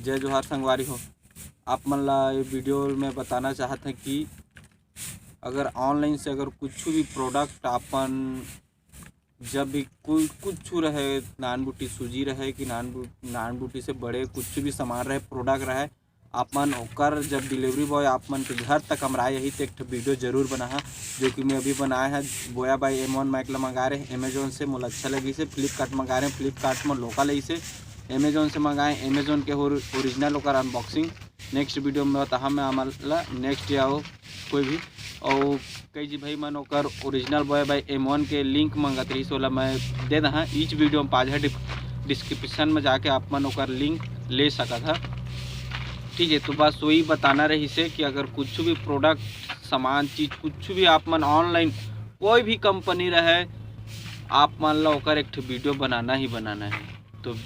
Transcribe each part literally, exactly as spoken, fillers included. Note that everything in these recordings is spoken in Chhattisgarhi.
जय जोहार संगवारी हो। आप मन ला ये वीडियो में बताना चाहत हैं कि अगर ऑनलाइन से अगर कुछ भी प्रोडक्ट आपन जब भी कोई कुछ रहे, नान बूटी सूजी रहे कि नान बू-, नान बूटी से बड़े कुछ भी सामान रहे, प्रोडक्ट रहे, आप मन ओकर जब डिलीवरी बॉय आप मन के घर तक अमराए यही तो एक ठो वीडियो जरूर बना है, जो कि मैं अभी बनाया है। बोया बाई एम वन माइक ला मंगा रहे अमेजोन से, मोला अच्छा लगी से। फ्लिपकार्ट मंगा रहे, फ्लिपकार्ट में लोकल ऐसे अमेजोन से मंगाए, अमेजोन के ओरिजिनल ओकर अनबॉक्सिंग नेक्स्ट वीडियो में बताहा मैं आप मन ला। नेक्स्ट या कोई भी और कई जी भाई मन ओकर ओरिजिनल बोया बाई एम वन के लिंक मंगत रहिस, ओला मैं दे दहा। ईच वीडियो में पाछा डिस्क्रिप्शन में जाके आप मन ओकर लिंक ले सकत हा। ठीक है, तो बस वही बताना रहिस हे कि अगर कुछ भी प्रोडक्ट, सामान, चीज कुछ भी आप मन ऑनलाइन कोई भी कंपनी रहे, आप मन ला ओकर एक ठो वीडियो बनाना ही बनाना है। तो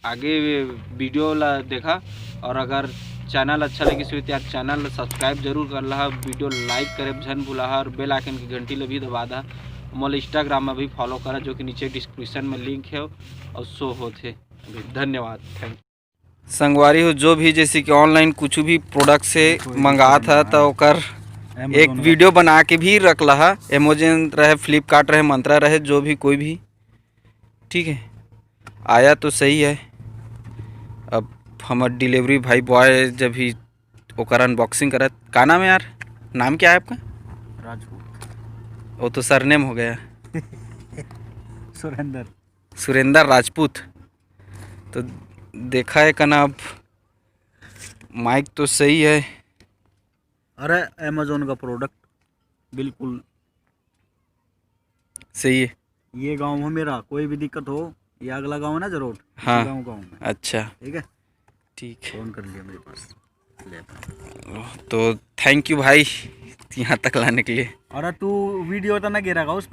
आगे वीडियो ला देखा और अगर चैनल अच्छा लगिस होही तो यार चैनल ला सब्सक्राइब जरूर कर लहा, वीडियो लाइक करे झन भूलाहा और बेल आइकन की घंटी ला भी दबा दहा। मोला इंस्टाग्राम में भी फॉलो करा, जो कि नीचे डिस्क्रिप्शन में लिंक है और शो होत हे। धन्यवाद, थैंक। संगवारी हो, जो भी जैसे कि ऑनलाइन कुछ भी प्रोडक्ट से मंगात हा तो ओकर एक वीडियो बना के भी रख लहा। अमेजोन रहे, फ्लिपकार्ट रहे, मंत्रा रहे, जो भी कोई भी, ठीक है, आया तो सही है। अब हमर डिलीवरी भाई बॉय जब ही ओकर अनबॉक्सिंग करत, का नाम है यार? नाम क्या है आपका? राजपूत। वो तो सरनेम हो गया। सुरेंद्र। सुरेंद्र राजपूत। तो देखा है कना, अब माइक तो सही है। अरे, अमेजोन का प्रोडक्ट बिल्कुल सही है। ये गांव है मेरा, कोई भी दिक्कत हो, ये अगला गांव है ना जरोट, इसी हाँ। गांव, गांव में। अच्छा। ठीक है, ठीक है। फोन कर लिया मेरे पास, ले। तो थैंक यू भाई, यहाँ तक लाने के लिए। अरे, तू वीडियो तो ना गिरागा उस